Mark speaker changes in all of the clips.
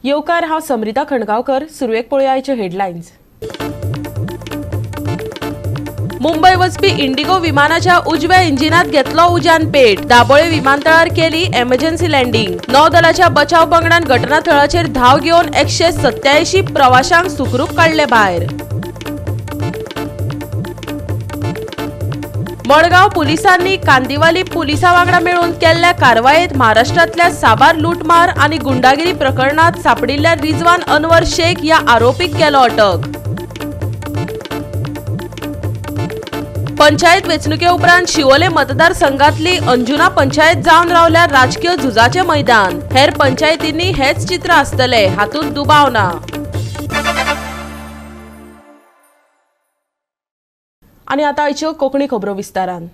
Speaker 1: येवकार, हांव समरिता खणगांवकर. सुरवेक पळोवया आयच्यो हेडलायन्स. मुंबय वचपी इंडिगो विमानाच्या उजव्या इंजिनात घेतलो उज्यान पेट. दाबोळे विमानतळार केली एमर्जन्सी लँडिंग. नौदलाच्या बचाव पंगडान घटनाथळाचेर धांव घेवन 187 प्रवाशांक सुखरूप काडले भायर. मडगांव पुलिसांनी कांदिवली पुलिसां वांगडा मेळून केल्ल्या कारवायेत महाराष्ट्रांतल्या साबार लूटमार आनी गुंडागिरी प्रकरणात सापडिल्ल्या रिजवान अनवर शेख ह्या आरोपीक केलो अटक. पंचायत वेंचणुके उपरांत शिवोले मतदारसंघातली अंजुना पंचायत जावन रावल्या राजकीय झुजाचें मैदान. हेर पंचायतींनी हेच चित्र आसतलें हातूंत दुबाव ना. आनी आतां आयच्यो कोंकणी खबरो विस्तारान.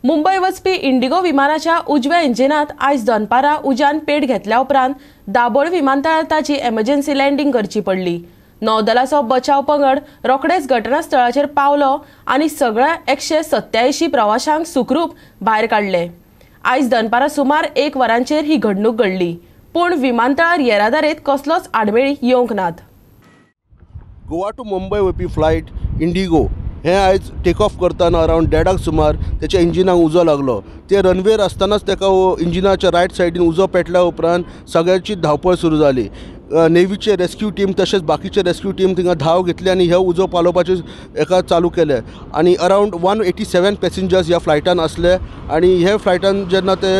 Speaker 1: मुंबय वचपी इंडिगो विमानाच्या उजव्या इंजिनात आयज दनपारां उज्यान पेट घेतल्या उपरांत दाबोळे विमानतळार ताची एमर्जन्सी लँडिंग करची पडली. नौदलाचो बचाव पंगड रोखडेच घटनास्थळाचेर पावलो आनी सगळ्या 187 प्रवाशांक सुखरूप भायर काडले. आयज दनपारां सुमार 1 वरांचेर ही घडणूक घडली, पूण विमानतळार येरादारीत कसलोच आडमेळी येवंक नात.
Speaker 2: गोवा टू मुंबय वचपी फ्लायट इंडिगो हें आयज टेक ऑफ करतना अरावंड 1:30 सुमार तेच्या इंजिनाक उजो लागलो. ते रनवेर आसतनाच तेका इंजिनाच्या रायट सायडीन उजो पेटल्या उपरांत सगळ्यांची धांवपळ सुरू जाली. नेवीचे रेस्क्यू टीम तशेंच बाकीचे रेस्क्यू टीम थिंगा धांव घेतली आनी हे उजो पालोवपाचे एका चालू केले आनी अरावंड 187 पॅसेंजर्स ह्या फ्लायटान आसले आनी हे फ्लायटान जेन्ना ते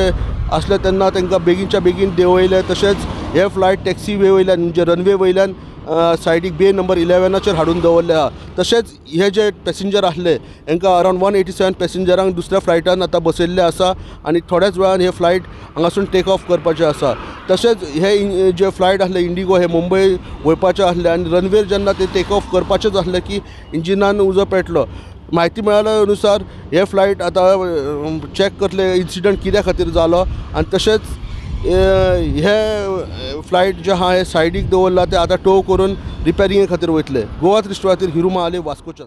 Speaker 2: आसले तेन्ना तांकां बेगीनच्या बेगीन देंवयले. तशेंच हे फ्लायट टॅक्सी वे वयल्यान म्हणजे रनवे वयल्यान सायडीक बे नंबर 11 हाडून दवरले आहा. तशेंच हे जे पॅसेंजर आसले हांकां अरावंड 187 पॅसेंजरांक दुसऱ्या फ्लायटान आतां बसयल्ले आसा आनी थोड्याच वेळान हे फ्लायट हांगासून टेक ऑफ करपाचें आसा. तशेंच हे जे फ्लायट आसले इंडिगो हे मुंबय वयपाचे आसले आनी रनवेर जेन्ना ते टेक ऑफ करपाचेच आसले की इंजिनान उजो पेटलो. म्हायती मेळ्ळ्या अनुसार हे फ्लायट आतां चॅक करतले इन्सिडंट कित्या खातीर जालो आनी तशेंच हे फ्लायट जे आहा हे सायडीक दवरला ते आतां टो करून रिपेरिंगे खातीर वयतले. गोवा दृश्टी खातीर हिरू महाले, वास्कोचन.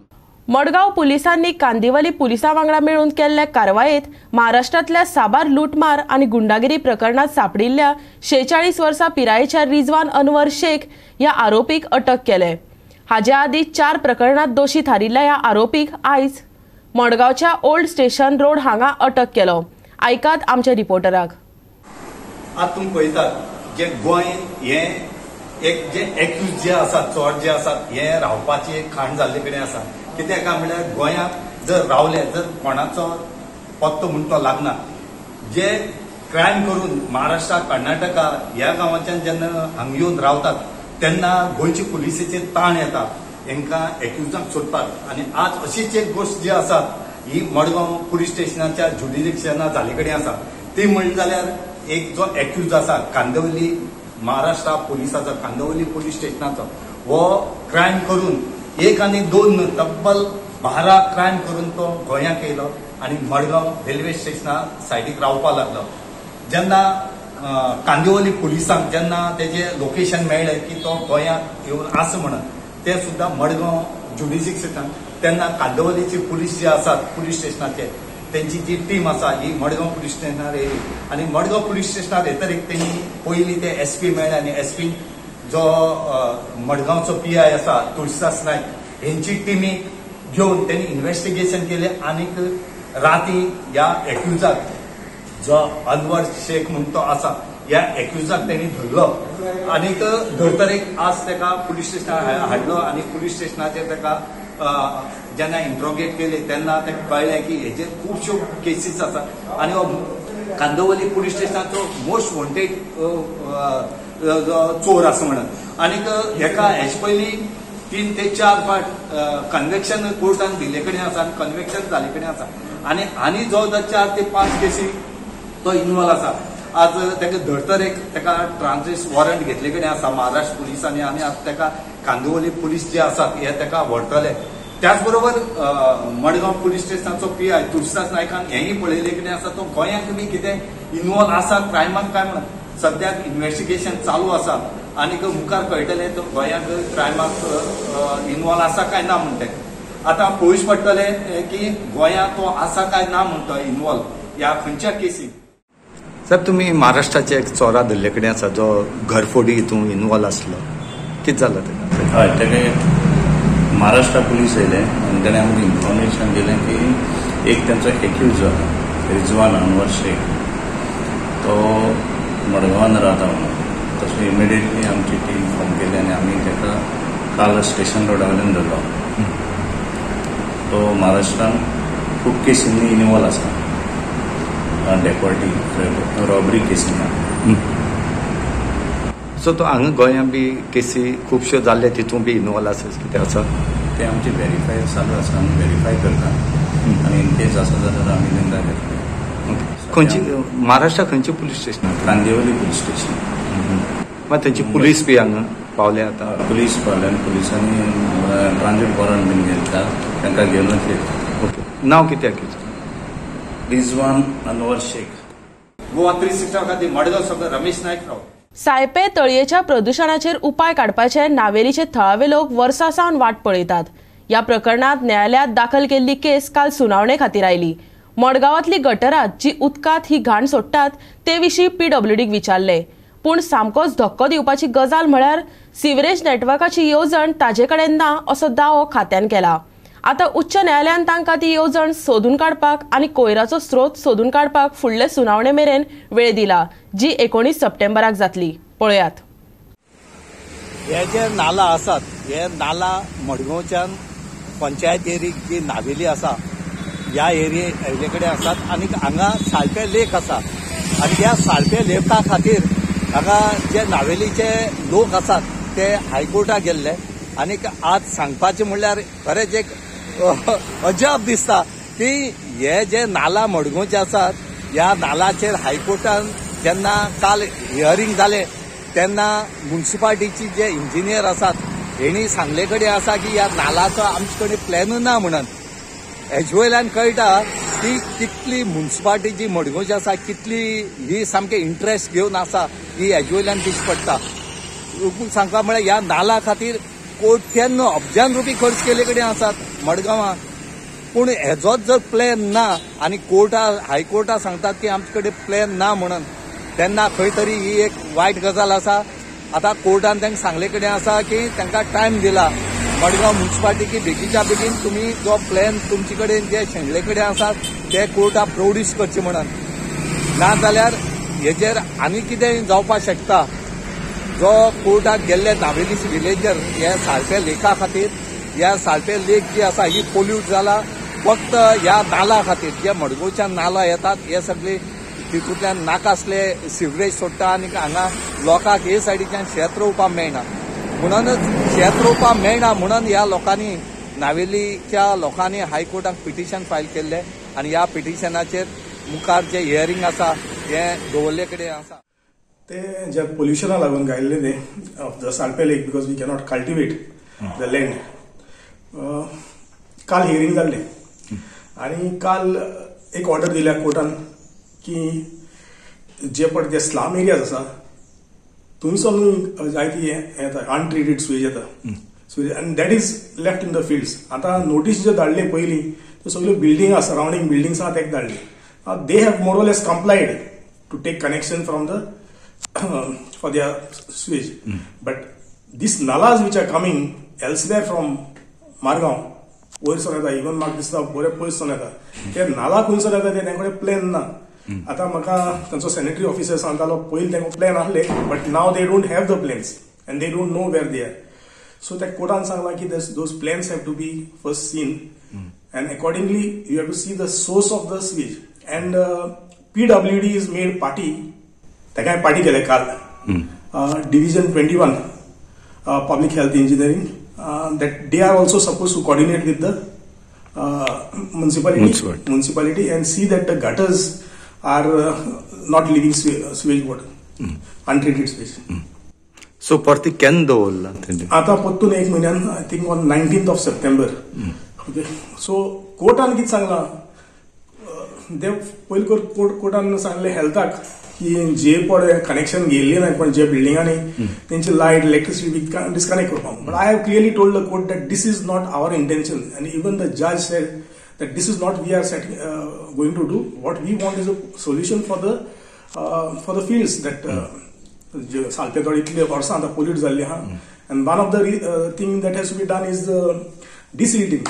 Speaker 1: मडगांव पुलिसांनी कांदिवली पुलिसां वांगडा मेळून केल्ल्या कारवायेत महाराष्ट्रांतल्या साबार लूटमार आनी गुंडागिरी प्रकरणात सापडिल्ल्या 46 वर्सां पिरायेच्या रिजवान अनवर शेख ह्या आरोपीक अटक केले. हाजे आदीं 4 प्रकरणात दोशी थारिल्ल्या ह्या आरोपीक आयज मडगांवच्या ओल्ड स्टेशन रोड हांगा अटक केलो. आयकात आमच्या रिपोर्टराक.
Speaker 3: आज तुमी पळयतात जे गोंय हें एक जे एक्यूज जे आसात चोर जे आसात हे रावपाची एक खाण जाल्ले कडेन आसा. कित्याक काय म्हणल्यार गोंयांत जर रावले जर कोणाचो पत्तो म्हूण तो लागना. जे क्रायम करून महाराष्ट्रा कर्नाटका ह्या गांवांच्यान जेन्ना हांगा येवन रावतात तेन्ना गोंयची पुलिसेचेर ताण येता हेंकां एक्युजांक सोदपाक. आनी आज अशीच एक गोश्ट जी आसा ही मडगांव पुलीस स्टेशनाच्या ज्युडिडिक्शना जाल्ले कडेन आसा. ती म्हणली जाल्यार एक जो एक्यूज आसा कांदिवली महाराष्ट्रा पुलिसाचो कांदिवली पुलीस स्टेशनाचो हो क्रायम करून 1 आनी 2 न्हू तब्बल 12 क्रायम करून तो गोंयांत येयलो आनी मडगांव रेल्वे स्टेशना सायडीक रावपाक लागलो. जेन्ना कांदिवली पुलिसांक जेन्ना तेजें लोकेशन मेळ्ळें की तो गोंयांत येवन आसा म्हणून ते सुद्दां मडगांव ज्युडिशिक्शनान तेन्ना कांदिवलीची पुलीस जे आसात पुलीस स्टेशनाचे तेंची जी टीम आसा ही मडगांव पुलीस स्टेशनार येयली आनी मडगांव पुलीस स्टेशनार येतरीक तेणी पयलीं ते एस पी मेळ्ळे आनी एस पी जो मडगांवचो पी I आसा तुळसास नायक हेंची टिमी घेवन तेणी इन्वेस्टिगेशन केलें आनीक राती ह्या एक्युजाक जो अनवर शेख म्हूण तो आसा ह्या एक्युजाक तेणी धरलो आनीक धरतरेक आज तेका पुलीस स्टेशनार हाडलो आनी पुलीस स्टेशनाचेर तेका जेन्ना इंट्रोगेट केले तेन्ना ताका कळ्ळें की हेजेर खुबश्यो केसीस आसा आनी हो कांदोवली पुलीस स्टेशनाचो मोस्ट वॉन्टेड चोर आसा म्हणून. आनीक हेका हेचे पयलीं 3 ते 4 फावट कन्वेक्शन कोर्टान दिल्ले कडेन आसा आनी कन्वेक्शन जाल्ले कडेन आसा आनी आनी जवळ 4 ते 5 केसी तो इनवॉल्व आसा. आज ताका धरतर एक ताका ट्रान्सीट वॉरंट घेतले कडेन आसा महाराष्ट्र पुलिसांनी आनी आज ताका कांदिवली पुलीस जे आसात हे ताका व्हरतले. त्याचबरोबर मडगांव पुलीस स्टेशनाचो पी I Tulsidas नायकान हेंय पळयलें कितें आसा, तो गोंयांत बी कितें इनवॉल्व आसा क्रायमान काय म्हणून सद्याक इन्व्हेस्टिगेशन चालू आसा आनीक मुखार कळटलें तो गोंयांत क्रायमाक इनवॉल्व आसा काय ना म्हण तें. आतां पळोवचें पडटलें की गोंयांत तो आसा काय ना म्हणटा इनवॉल्व ह्या खंयच्या केसीक.
Speaker 4: साहेब, तुमी महाराष्ट्राचे एक चोरा धरले कडेन आसा जो घरफोडी हितून इनवॉल्व आसलो, कितें जालां तेका?
Speaker 5: हय, तेका महाराष्ट्र पुलीस येयले आनी ताणें आमकां इन्फॉर्मेशन दिलें की एक तेंचो एक्यूज जाला रिजवान अनवर शेख, तो मडगांवान रावता म्हणून. तशें इमिडिएटली आमची टीम फॉर्म केली आनी आमी ताका काल स्टेशन रोडा वयल्यान धरलो. तो महाराष्ट्रान खूब केसींनी इनवॉल्व आसा, डेकॉर्टी रॉबरी केसींनी.
Speaker 4: सो तो हांगा गोंयांत बी केसी खुबश्यो जाल्ले तितून बी इनवॉल्व आसा कितें आसा
Speaker 5: ते आमचे व्हेरीफाय चालू आसा, आमी व्हेरीफाय करता आनी इन केस आसा जाल्यार आमी तांकां घेतले.
Speaker 4: खंयची महाराष्ट्रा खंयची police station?
Speaker 5: Kandivali police station.
Speaker 4: मागीर थंयची पुलीस बी हांगा पावले आतां?
Speaker 5: पुलीस पावले आनी पुलिसांनी ट्रान्झीट वॉरंट बीन घेतला, तांकां घेवन वतले.
Speaker 4: ओके, नांव कितें?
Speaker 5: रिजवान अनवर शेख.
Speaker 3: गोवा 360 खातीर मडगांव सगळं रमेश नायक राव.
Speaker 1: सायपे तळयेच्या प्रदुशणाचेर उपाय काडपाचे नावेलीचे थळावे लोक वर्सां सावन वाट पळयतात. ह्या प्रकरणात न्यायालयात दाखल केल्ली केस काल सुनावणे खातीर आयली. मडगांवांतली गटरां जी उदकांत ही घाण सोडटात ते विशीं पीडब्ल्यूडीक विचारले, पूण सामकोच धक्को दिवपाची गजाल म्हळ्यार सिवरेज नेटवर्काची येवजण ताजे कडेन ना असो दावो खात्यान केला. आतां उच्च न्यायालयान तांकां ती येवजण सोदून काडपाक आनी कोयराचो स्रोत सोदून काडपाक फुडले सुनावणे मेरेन वेळ दिला, जी 19 सप्टेंबराक जातली. पळयात.
Speaker 3: हे जे नाला आसात हे नाला मडगांवच्यान पंचायत एरिक जी नावेली आसा ह्या एरिये कडेन आसात आनी हांगा साळपे लेक आसा आनी ह्या साळपे लेका खातीर हांगा जे नावेलीचे लोक आसात ते हायकोर्टाक गेल्ले आनी आज सांगपाचें म्हणल्यार खरेंच एक अजाप दिसता की हे जे नाला मडगांवचे आसात ह्या नालाचेर हायकोर्टान जेन्ना काल हियरींग जालें तेन्ना म्युनिसिपालिटीची जे इंजिनियर आसात हेणी सांगले कडेन आसा की ह्या नालाचो आमचे कडेन प्लॅनूय ना म्हणून. हेजे वयल्यान कळटा की कितली म्युनिसिपालिटी जी मडगांवची आसा कितली ही सामके इंट्रस्ट घेवन आसा ही हेजे वयल्यान दिश्टी पडटा. सांगपा म्हळ्यार ह्या नाला खातीर कोट्यान अब्जान रुपये खर्च केले कडेन आसात मडगांवां, पूण हेजोच जर प्लॅन ना आनी कोर्टा हायकोर्टा सांगतात की आमचे कडेन प्लॅन ना म्हणून, तेन्ना खंय तरी ही एक वायट गजाल आसा. आतां कोर्टान तांकां सांगले कडेन आसा की तांकां टायम दिला मडगांव म्युनिसिपालिटी की बेगीच्या बेगीन तुमी जो प्लॅन तुमचे कडेन जे शेणले कडेन आसात ते कोर्टा प्रोड्यूस करचे म्हणून, ना जाल्यार हेजेर आनी कितें जावपाक शकता. जो कोर्टाक गेल्ले नावेली विलेजर हे साळपे लेका खातीर, ह्या साळपे लेक जी आसा ही पोल्यूट जाला फक्त ह्या नाला खातीर. जे मडगांवच्यान नाला येतात हे सगळे तितूंतल्यान नाका आसले सिवरेज सोडटा आनी हांगा लोकांक हे सायडीच्यान शेत रोवपाक मेळना, म्हणूनच शेत रोवपाक मेळना म्हणून ह्या लोकांनी नावेलीच्या लोकांनी हायकोर्टाक पिटिशन फायल केल्लें आनी ह्या पिटिशनाचेर मुखार जे हियरींग आसा हें दवरले कडेन आसा.
Speaker 6: ते ज्या पोल्युशना लागून गायल्ले ते of the Salpe lake because we cannot cultivate the land. काल हियरींग जाल्लें आनी काल एक ऑर्डर दिल्या कोर्टान की जे पळय जे स्लम एरियाज आसा थंयसून जायती येता अनट्रिटेड सुवेज येता आनी that is left in the fields. आतां नोटीस ज्यो धाडले पयलीं त्यो सगल्यो बिल्डिंग आसा सरावंडींग बिल्डिंग्स आहा तेका धाडली. They have more or less complied to take connection from the for their sewage. But these nalas which are coming elsewhere from Margao, वयर सून येता, इवन म्हाका दिसता बरे पयस सून येता, ते नाला खंयसून येता ते तांचे कडेन प्लॅन ना. आतां म्हाका तांचो सॅनिटरी ऑफिसर सांगतालो पयलीं तांकां प्लॅन आसले but now they don't have the plans and they don't know where they are. So त्या कोर्टान सांगलां की those plans have to be first seen and accordingly you have to see the source of the sewage. And PWD is made party, ताका हांवें party केलें काल, division 21 public health engineering, that they are also suppose to coordinate with the municipality and see that the gutters are not leaving sewage water, untreated sewage.
Speaker 4: So परती केन्ना दवरला?
Speaker 6: आतां परतून एक म्हयन्यान, I think on 19th of September. Okay, so कोर्टान कितें सांगलां, ते पयलीं कोर्टान सांगलें हेल्थाक की जे पळय कनेक्शन घेयल्लें ना पण जे बिल्डिंगांनी तेंची लायट इलेक्ट्रिसिटी डिस्कनेक्ट करपाक. But I have clearly told the court that this is not our intention and even the जज said that this is not we are going to do. What we want is a solution for the fields that सालपेतोड इतले वर्सां आतां pollute जाल्ली आहा. And one of the thing that has to be done is desilting.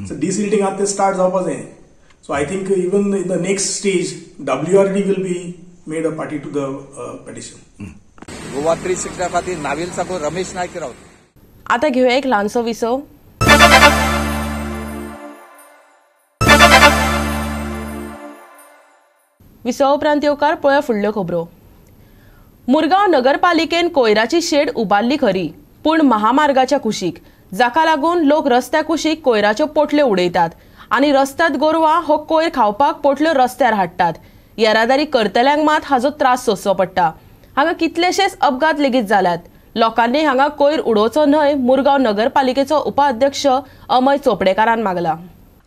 Speaker 6: So desilting आतां ते start जावपा जाय. So I think even in the next stage WRD will be made a party to the petition.
Speaker 7: Goa 360 खातीर novel साकून रमेश नायक रावत.
Speaker 1: आता घेऊया एक ल्हानसो विसव. विसवा उपरांत येवकार पळया फुडल्यो खबरो. मुरगांव नगरपालिकेन कोयराची शेड उबारली खरी, पूण महामार्गाच्या कुशीक, जाका लागून लोक रस्त्या कुशीक कोयराच्यो पोटल्यो उडयतात आनी रस्त्यात गोरवां हो कोयर खावपाक पोटल्यो रस्त्यार हाडटात. येरादारी करतल्यांक मात हाजो त्रास सोंसचो पडटा. हांगा कितलेशेच अपघात लेगीत जाल्यात. लोकांनी हांगा कोयर उडोवचो न्हय, मुरगांव नगरपालिकेचो उपाध्यक्ष अमय चोपडेकारान मागला.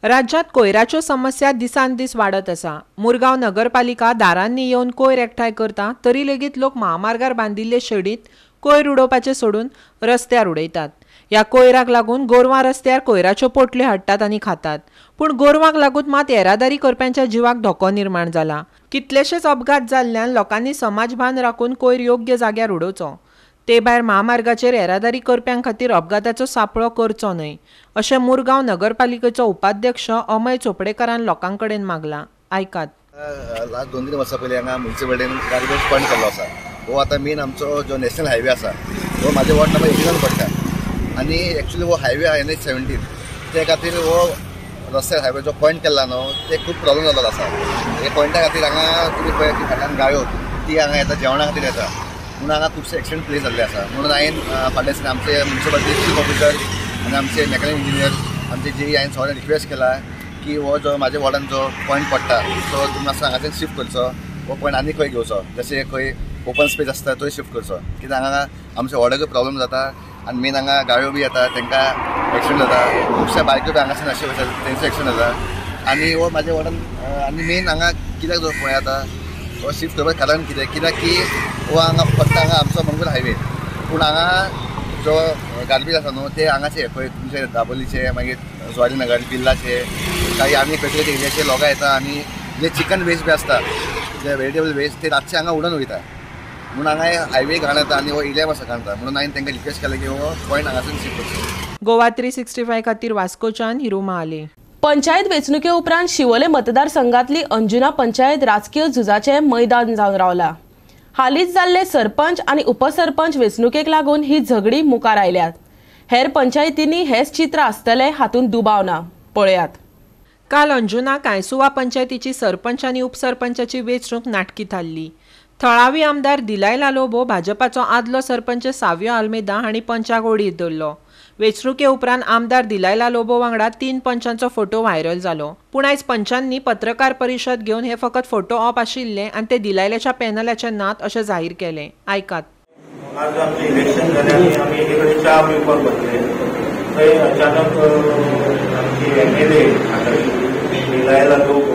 Speaker 8: राज्यात कोयराच्यो समस्या दिसान दीस वाडत आसा. मुरगांव नगरपालिका दारांनी येवन कोयर एकठांय करता तरी लेगीत लोक महामार्गार बांदिल्ले शेडींत कोयर उडोवपाचें सोडून रस्त्यार उडयतात. ह्या कोयराक लागून गोरवां रस्त्यार कोयराच्यो पोटल्यो हाडटात आनी खातात. पूण गोरवांक लागून मात येरादारी करप्यांच्या जिवाक धोको निर्माण जाला. कितलेशेच अपघात जाल्ल्यान लोकांनी समाजभान राखून कोयर योग्य जाग्यार उडोवचो. ते भायर महामार्गाचेर येरादारी करप्यां खातीर अपघाताचो सापळो करचो न्हय अशें मुरगांव नगरपालिकेचो उपाध्यक्ष अमय चोपडेकारान लोकां कडेन मागलां. आयकात.
Speaker 9: लास्ट 2-3 वर्सां पयलीं हांगा म्युनिसिपालिटीन गार्बेज पॉयंट केल्लो आसा. हो आतां मेन आमचो जो नॅशनल हायवे आसा हो म्हाज्या वॉर्ड नंबर 18 पडटा आनी एक्चुअली हो हायवे आहा NH 17, ते खातीर हो रस्त्यार हायवे जो पॉयंट केल्ला न्हू ते खूब प्रॉब्लम जाल्लो आसा. हे पॉयंटा खातीर हांगा तुमी पळय की फाटल्यान गायो ती हांगा येता जेवणा खातीर येता म्हणून हांगा खुबशे एक्सिडंट प्लेस जाल्ले आसा. म्हणून हांवें फाटल्या दिसांनी आमचे म्युनिसिपालिटी चीफ ऑफिसर आनी आमचे मेकॅनिकल इंजिनियर आमचे जे हांवें सगळ्यांक रिक्वेस्ट केला की हो जो म्हाज्या वॉर्डान जो पॉयंट पडटा तो तुमी मातसो हांगाच्यान शिफ्ट करचो, हो पॉयंट आनी खंय घेवचो, जशें खंय ओपन स्पेस आसता थंय शिफ्ट करचो. कित्याक हांगा आमच्या वॉर्डाकूय प्रॉब्लम जाता आनी मेन हांगा गाडयो बी येता तांकां एक्सिडंट जाता, खुबश्या बायक्यो बी हांगासून अशें वयता तेंचो एक्सिडंट जाता. आनी हो म्हाज्या वॉर्डान आनी मेन हांगा कित्याक जो पळय आतां हो शिफ्ट करपाक कारण कितें, कित्याक की हो हांगा फक्त हांगा आमचो मंगळूर हायवे, पूण हांगा जो गार्बेज आसा न्हू ते हांगाचे खंय तुमचे दाबोलीचे मागीर जुवारी नगर बिल्लाचे काही आनी खंयचे खंयचे एरियाचे लोकां येता आनी जे चिकन वेस्ट बी आसता जे वेजिटेबल वेस्ट ते रातचे हांगा उडोवन वयता म्हणून हांगा हायवे घाण येता आनी हो एरिया मातसो घाण येता. म्हणून हांवें तांकां रिक्वेस्ट केलें की हो पॉयंट हांगासून शिफ्ट करचो.
Speaker 8: गोवा 365 खातीर वास्कोच्यान हिरू महाले.
Speaker 1: पंचायत वेंचणुके उपरांत शिवोले मतदारसंघातली अंजुना पंचायत राजकीय झुजाचें मैदान जावन रावला. हालींच जाल्ले सरपंच आनी उपसरपंच वेंचणुकेक लागून ही झगडी मुखार आयल्यात. हेर पंचायतींनी हेच चित्र आसतलें हातूंत दुबाव ना. पळयात.
Speaker 8: काल अंजुना कांयसुवा पंचायतीची सरपंच आनी उपसरपंचाची वेंचणूक नाटकी थारली. थळावी आमदार दिलायला लोबो भाजपाचो आदलो सरपंच सावियो आल्मेदा हांणी पंचाक ओडीत धरलो. वेंचणुके उपरांत आमदार दिलायला लोबो वांगडा 3 पंचांचो फोटो व्हायरल जालो. पूण आयज पंचांनी पत्रकार परिशद घेवन हे फकत फोटो ऑप आशिल्ले आनी ते दिलायल्याच्या पॅनलाचे नात अशें जाहीर केलें. आयकात.
Speaker 10: आज आमचें इलेक्शन जालें आनी आमी एके कडेन च्या पिवपाक बसले थंय अचानक आमची MLA दिलायला लोबो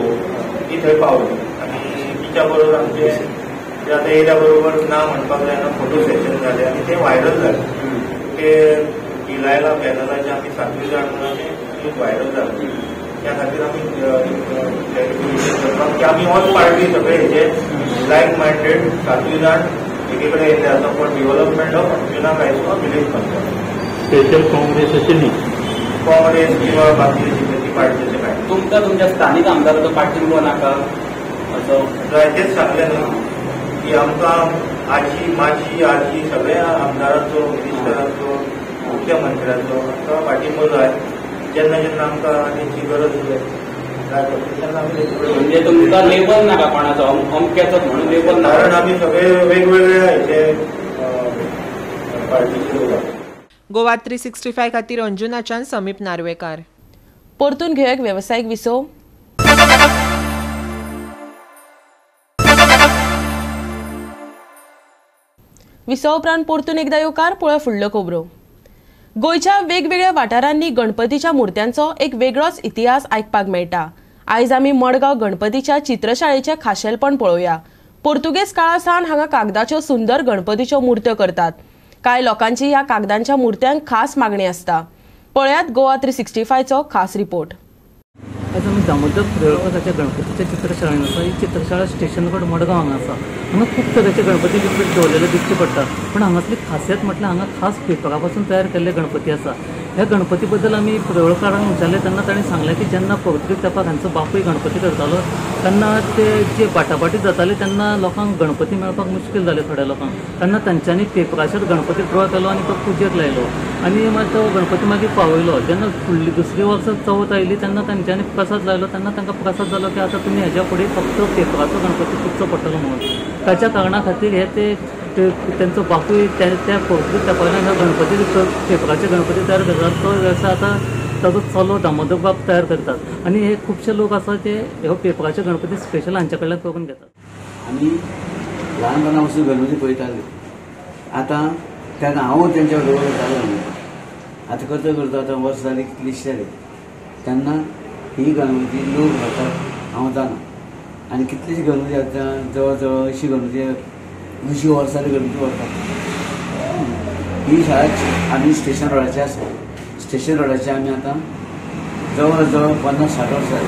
Speaker 10: ती थंय पावली आनी तिच्या बरोबर आमचे आतां येयल्या बरोबर ना म्हणपाक जायना फोटो सेशन जालें आनी तें व्हायरल जालें. ते दिलायला पॅनलाचे आमी 7 जाण म्हणून अशें व्हायरल जालें. त्या खातीर आमी क्लॅरिफिकेशन करपाक की आमी ऑल पार्टी सगळे हेजे लायक मायंडेड 7 जाण एके कडेन येयल्ले आसा for development of Anjuna Cansaulim village panchayat.
Speaker 11: Special Congress अशें न्ही,
Speaker 10: काँग्रेस किंवा बाकी पार्टीचे काय
Speaker 11: तुमकां तुमच्या स्थानीक आमदाराचो पाठिंबो नाका असो
Speaker 10: जायतेच सांगलें न्हू की आमकां आजी माजी आजी सगळ्या आमदारांचो मिनिस्टरांचो मुख्यमंत्र्यांचो आमकां पाठिंबो जाय. जेन्ना जेन्ना आमकां तेंची गरज जाय पडटा तेन्ना आमी
Speaker 11: म्हणजे तुमकां लेबल नाका कोणाचो अमक्याचो म्हणून लेबल ना,
Speaker 10: कारण आमी सगळे वेगवेगळे हेचे पार्टीचे लोक आसा.
Speaker 8: गोवा 365 खातीर अंजुनाच्यान समीप नार्वेकार.
Speaker 1: परतून घेवया एक वेवसायीक विसव. विसवा उपरांत परतून एकदा येवकार. पळोवया फुडल्यो खबरो. गोंयच्या वेगवेगळ्या वाठारांनी गणपतीच्या मूर्त्यांचो एक वेगळोच इतिहास आयकपाक मेळटा. आयज आमी मडगांव गणपतीच्या चित्रशाळेचें खाशेलपण पळोवया. पोर्तुगेज काळा सावन हांगा कागदाच्यो सुंदर गणपतीच्यो मूर्त्यो करतात. कांय लोकांची ह्या कागदांच्या मूर्त्यांक खास मागणी आसता. पळयात गोवा 365चो खास रिपोर्ट.
Speaker 12: आज आमी दामोदर प्रयोगाच्या गणपतीच्या चित्रशाळेन आसा. ही चित्रशाळा स्टेशन रोड मडगांव हांगा आसा. हांगा खूब तरेचे गणपती दवरलेले दिसचे पडटा, पूण हांगासली खासियत म्हटल्यार हांगा खास पेपरा पासून तयार केल्ले गणपती आसा. ह्या गणपती बद्दल आमी प्रयोगकारांक विचारलें तेन्ना तांणी सांगलें की जेन्ना पोर्तुगीज तेंपार हांचो बापूय गणपती करतालो तेन्ना ते जे बाटाबाटी जाताले तेन्ना लोकांक गणपती मेळपाक मुश्कील जाले थोड्या लोकांक. तेन्ना तांच्यांनी पेपराचेर गणपती ड्रॉ केलो आनी तो पुजेक लायलो आनी मागीर तो गणपती मागीर पावयलो. जेन्ना फुडली दुसरी वर्सा चवथ आयली तेन्ना तांच्यांनी प्रसाद लायलो तेन्ना तांकां प्रसाद जालो की आतां तुमी हेज्या फुडें फक्त पेपराचो गणपती पुजचो पडटलो म्हणून. ताच्या कारणा खातीर हे ते तेंचो बापूय त्या पोर्तुगीज तेंपार गणपती पेपराचे गणपती तयार करतात तो वेवसाय आतां ताजो चलो दामोदर बाब तयार करतात आनी हे खुबशे लोक आसा ते हो पेपराचे गणपती स्पेशल हांच्या कडल्यान करून घेतात.
Speaker 13: आमी ल्हानपणा पासून गणपती पळयताले. आतां तेन्ना हांव तेंच्या बरोबर करतालो. आतां करता करता आतां वर्स जाली कितलीशी जाली तेन्ना ही गणपती लोक व्हरतात हांव जाणा. आनी कितलीशी गणपती आतां जवळ जवळ अशी गणपती 80 वर्सांनी गणपती व्हरतात. ही शाळा आमी स्टेशन रोडाची आसा. स्टेशन रोडाची आमी आतां जवळ जवळ 50-60 वर्सां जाली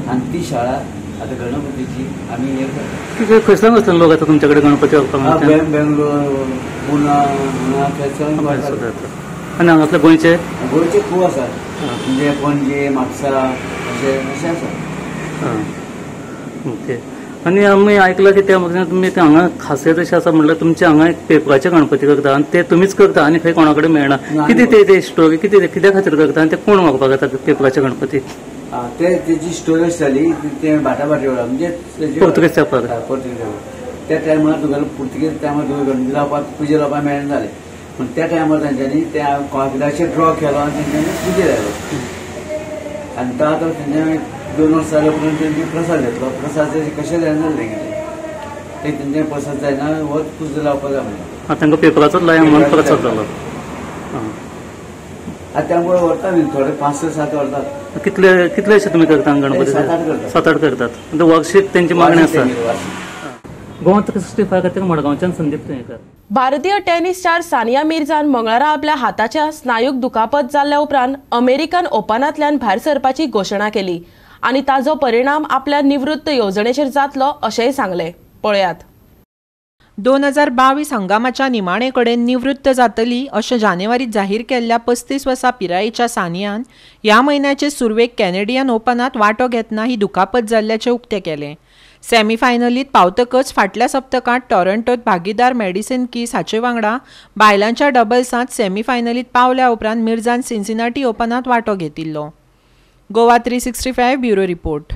Speaker 13: आनी ती शाळा आतां गणपतीची आमी हे करता.
Speaker 12: खंयसर खंयसर लोक येता तुमच्या कडेन गणपती व्हरपाक?
Speaker 13: बेंगलोर, पुना, थंयसर.
Speaker 12: आनी हांगासले गोंयचे?
Speaker 13: गोंयचे खूब आसात, म्हणजे पणजे, म्हापसा अशें अशें आसा.
Speaker 12: ओके. आनी आमी आयकलां की त्या तुमी हांगा खासियत अशी आसा म्हणल्यार तुमचे हांगा एक पेपराचे गणपती करता आनी ते तुमीच करता आनी खंय कोणा कडेन मेळना. कितें ते स्टोरी कितें कित्या खातीर करता आनी ते कोण व्हरपाक येता पेपराचे गणपती?
Speaker 13: ते तेजी स्टोरी अशी जाली ते भाटाभाटी वेळार म्हणजे
Speaker 12: पोर्तुगेज तेंपार,
Speaker 13: पोर्तुगेज तेंपार त्या टायमार तुगेलो पुर्तुगेज टायमार तुका गणपती लावपाक पुजे लावपाक मेळना जालें, पूण त्या टायमार तेंच्यांनी त्या कागदाचेर ड्रॉ केलो आनी तेंच्यांनी पुजे लायलो आनी तो आतां तेंच्यांनी 2 वर्सां जाल्या उपरांत तेंचे प्रसाद घेतलो. प्रसाद कशें जायना जालें तेंगेलें ते तेंचे प्रसाद जायना होच पुजा लावपाक जाय म्हणून
Speaker 12: तांकां पेपराचोच लाय म्हणून प्रसाद जालो.
Speaker 13: आतां त्यामुळे व्हरता न्ही थोडे 5-7 व्हरतात.
Speaker 12: कितले कितले अशें तुमी करता गणपती?
Speaker 13: 7-8 करतात.
Speaker 12: 7-8 करतात. वार्षिक तेंची मागणी आसा. गोवा 365 खातीर मडगांवच्यान संदीप तुयेंकार.
Speaker 1: भारतीय टेनिस स्टार सानिया मिर्झान मंगळारा आपल्या हाताच्या स्नायूक दुखापत जाल्ल्या उपरांत अमेरिकन ओपनांतल्यान भायर सरपाची घोशणा केली आनी ताजो परिणाम आपल्या निवृत्त येवजणेचेर जातलो अशेंय सांगलें. पळयात.
Speaker 8: 2022 हंगामाच्या निमाणे कडेन निवृत्त जातली अशें जानेवारीत जाहीर केल्ल्या 35 वर्सां पिरायेच्या सानियान ह्या म्हयन्याचे सुरवेक कॅनेडियन ओपनांत वांटो घेतना ही दुखापत जाल्ल्याचें उक्तें केलें. सेमीफायनलीत पावतकच फाटल्या सप्तकांत टॉरंटोत भागीदार मॅडिसन कीस हाचे वांगडा बायलांच्या डबल्सांत सेमीफायनलीत पावल्या उपरांत मिर्झान सिन्सिनाटी ओपनांत वांटो घेतिल्लो. Goa 365 bureau report.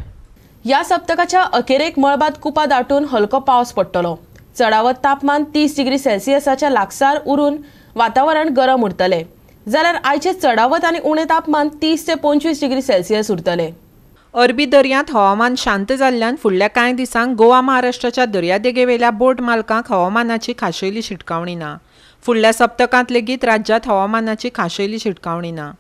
Speaker 1: ह्या सप्तकाच्या अखेरेक मळबात कुपां दाटून हलको पावस पडटलो. चडावत तापमान 30 डिग्री सेल्सियसाच्या लागसार उरून वातावरण गरम उरतलें, जाल्यार आयचे चडावत आनी उणें तापमान 30 ते 25 डिग्री सेल्सियस उरतलें.
Speaker 8: अरबी दर्यांत हवामान शांत जाल्ल्यान फुडल्या कांय दिसांक गोवा महाराष्ट्राच्या दर्यादेगेवेल्या बोट मालकांक हवामानाची खाशेली शिटकावणी ना. फुडल्या सप्तकांत लेगीत राज्यांत हवामानाची खाशेली शिटकावणी ना.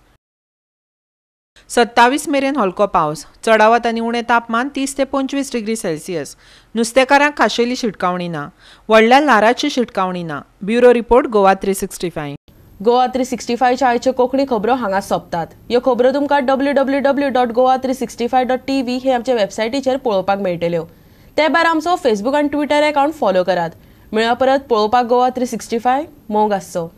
Speaker 8: 27 मेरेन हलको पावस, चडावत आनी उणें तापमान 30 ते 25 डिग्री सेल्सियस. नुस्तेकारांक खाशेली शिटकावणी ना. व्हडल्या ल्हाराची शिटकावणी ना. Bureau report, Goa 365.
Speaker 1: Goa 365च्या आयच्यो कोंकणी खबरो हांगा सोंपतात. ह्यो खबरो तुमकां www.goa365.tv हे आमच्या वेबसायटीचेर पळोवपाक मेळटल्यो. ते भायर आमचो फेसबूक आनी ट्विटर अकावंट फॉलो करात. मेळया परत पळोवपाक गोवा 365. मोग आसचो.